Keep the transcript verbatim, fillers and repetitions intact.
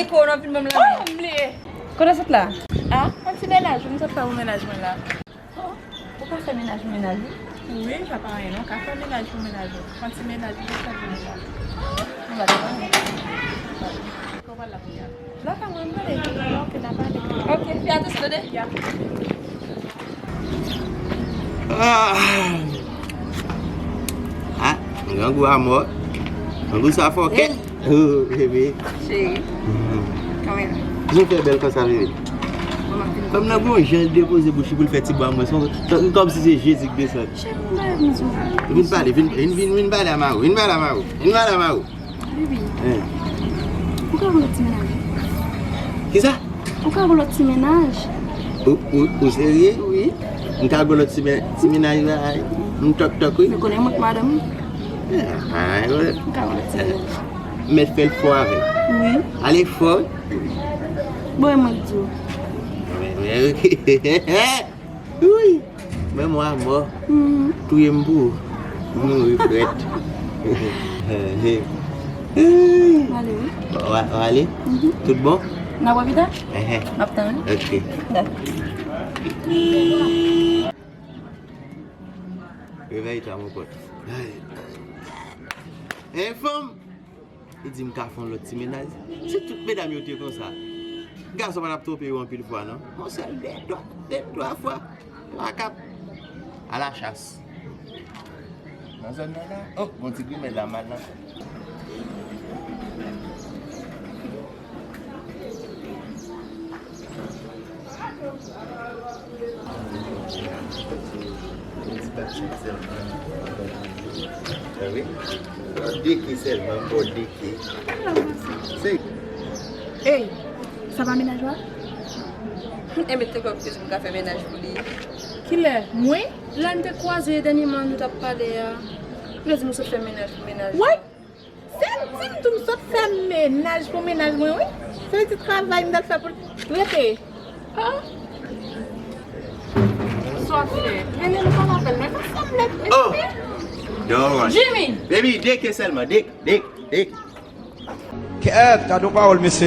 Ko, w ap vin ban m lamen. Oh, m bliye. Kote w sot la? Ah, yon ti mennaj, m sot fè pou mennaj mwen la. Oh, ou ka fè mennaj pou mennaj ou? Wi, sa pa anyen non, w ka fè mennaj pou mennaj ou. Yon ti mennaj, m sot fè pou mennaj. Ou pa t anyen. Kote w pral la kounye a? La ka mwen pale. Ok, n a pale. Ok, fè atansyon, tande? Ya. Ah! Ah, grangou a mò. Grangou sa fòkè. Oh, bebe. Cheri. Kòman? Jan fè bèl konsa, bebe. Fanm nan gon jan depoze bouch li pou l fè ti bwa mwen. Kòmsi se Jezi k desann. Cheri, m pa vin sou. Vin pale, vin, vin, vin, vin pale a mari w. Vin pale a mari w. Vin pale a mari w. Bibi, ou ka gen lòt ti mennaj? Kisa? Ou ka gen lòt ti mennaj? Ou, ou, ou serye? Wi. M ka gen lòt ti men-, ti mennaj la, m tòk tòk, wi. Ou konnen mwen k madanm ou. Ou ka gen lòt ti mennaj. Mèt fè l fò avè l. Wi. Ale fò. Bon, e mwen k di w. Wi. Men mwen a mò. Touye m pou ou. M mouri frèt. Ale, wi. W a, w ale? Tout bon? N a wè pita? Enhen. M ap tann. Ok. Dakò. Réveille-toi, mon pote. Ay. Hein, fanm? Li di m ka fè yon lòt ti mennaj. Si tout medam yo te konsa, gason pa t ap twonpe yo anpil fwa, non. Yon sèl, de, twa, de, twa fwa. Lakap. A la chas. Nan zòn nan la. Oh, gon ti grimèl la mal nan. Yon ti pati sèlman. Wi. Deke sèlman, bò deke. Se. Ey, sa pa mennaj ou a? Enben, te kwè w te di m ka fè mennaj pou li. Kilè? Mwen? Lè n te kwaze dènyèman, nou t ap pale a. Ou te di m ou sot fè mennaj pou mennaj ou. Woy! Se m di m tou m sot fè mennaj pou mennaj mwen, wi. Se ti travay m t al fè pou l rete. Ah. Sa w ap fè? Rele m pa lapèn, mwen pa sanble. Oh! Don't rush. Jimmy! Baby, deke sèlman, deke, deke, deke. Kèt, gade yon pawòl, mesye.